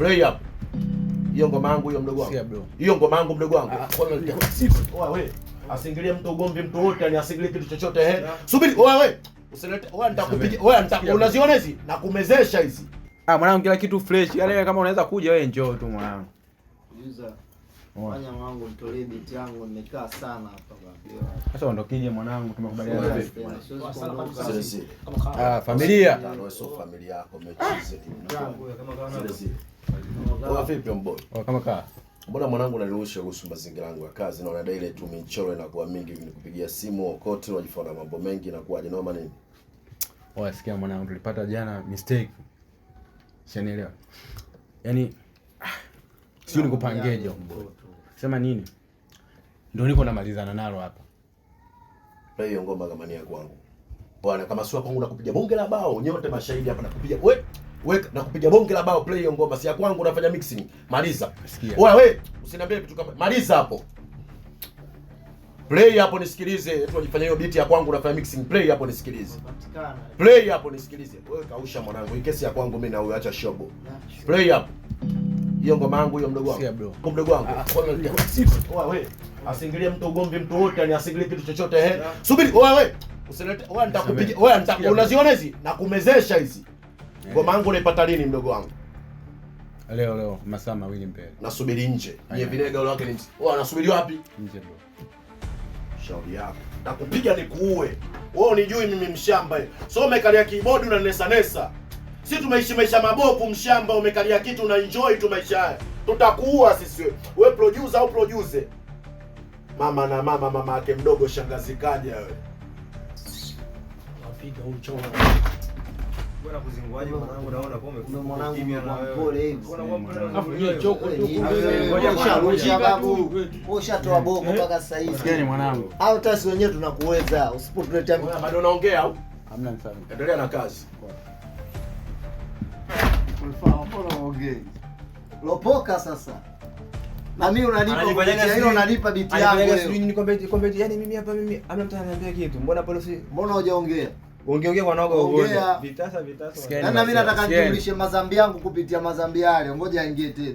Play up. Hiyo ngoma yangu hiyo, mdogo wangu. Sikia, bro. Hiyo ngoma yangu, mdogo wangu. Ah, Oa we. Asiingilie mtu ugomvi, mtu wote, yani asiingilie kitu chochote eh. Subiri, oa we. Usilete, oa nitakupiga, oa Sikia, bro. unaziona hizi? Nakumezesha hizi. Ah, mwanangu, kila kitu fresh. Yaani kama unaweza kuja wewe, njoo tu, mwanangu. Uliza. Oa. Fanya mwanangu, nitolee beat yangu, nimekaa sana hapa baba. Sasa ondokije, mwanangu, tumekubaliana. Vipi? Siwezi kuondoka. Zile zile. Ah, familia. Tano, wewe sio familia yako, umechizi. Zile zile. Oa vipi, mboy? Oh, kama kaa. Mbona mwanangu unanirusha kuhusu mazingira yangu ya kazi na unadai ile tu michoro inakuwa mingi, nikupigia simu okote unajifanya mambo mengi, inakuwa noma nini? Oa, sikia mwanangu, tulipata jana mistake. Shanielewa. Yaani sio nikupangeje, mboy. Sema nini? Ndio niko namalizana nalo hapa. Play hiyo ngoma kama ni ya kwangu. Bwana, kama sio kwangu nakupiga bonge la bao, nyote mashahidi hapa nakupiga. We, we nakupiga bonge la bao, play hiyo ngoma si ya kwangu, unafanya mixing. Maliza. Sikia. Oya we, usiniambie vitu kama maliza hapo. Play hapo nisikilize. Tu unajifanya hiyo beat ya kwangu unafanya mixing. Play hapo nisikilize. Patikana. Play hapo nisikilize. Wewe kausha, mwanangu. Hii kesi ya kwangu mimi na huyo, acha shobo. Play hapo. Hiyo ngoma yangu hiyo, mdogo wangu. Sikia, bro. Kwa mdogo wangu. Oa we. Asiingilie mtu ugomvi, mtu wote, yani asiingilie kitu chochote eh. Subiri, oa we. Usilete, oa nitakupiga, oa Sikia, bro. unaziona hizi? Nakumezesha hizi. Ngoma yangu unaipata lini, mdogo wangu? Leo leo, masaa 2 mbele. Nasubiri nje. Nye Aya. vinega ule wake ni oa nasubiri wapi? Nje, bro. Shauri yako. Nakupiga nikuue. Wewe unijui mimi, mshamba. So umekalia keyboard unanesa nesa. Si tumeishi maisha mabovu, mshamba, umekalia kitu una enjoy tu maisha haya. Tutakuua sisi wewe. Wewe producer au producer? Mama na mama, mama yake mdogo, shangazi kaja wewe. Wapiga huu choma. Bwana, kuzinguaje mwanangu, naona kwa Kumbe mwanangu kimya na umekuwa wewe. mpole hivi. Mbona kwa mpole? Alafu nyie choko tu. Ngoja. Usharusha Ujinga babu. tu. Wewe ushatoa boko mpaka sasa hivi. Sikieni, mwanangu. Au hata si wenyewe tunakuweza usipotuletea. Wewe bado unaongea au? Hamna msana. Endelea na kazi. Mbona uongei? Lopoka sasa. Na mimi unanipa Anajifanyaga kupitia hilo, unanipa beat yangu anajifanyaga leo. sijui nini, kwamba yani mimi hapa mimi hamna mtu ananiambia kitu. Mbona pale si Mbona hujaongea? ungeongea kwa naoga Ongea. uone. Vitasa vitasa. Sikieni. Na mimi nataka Sikieni. nijumlishe mazambi yangu kupitia mazambi yale. Ngoja aingie tena.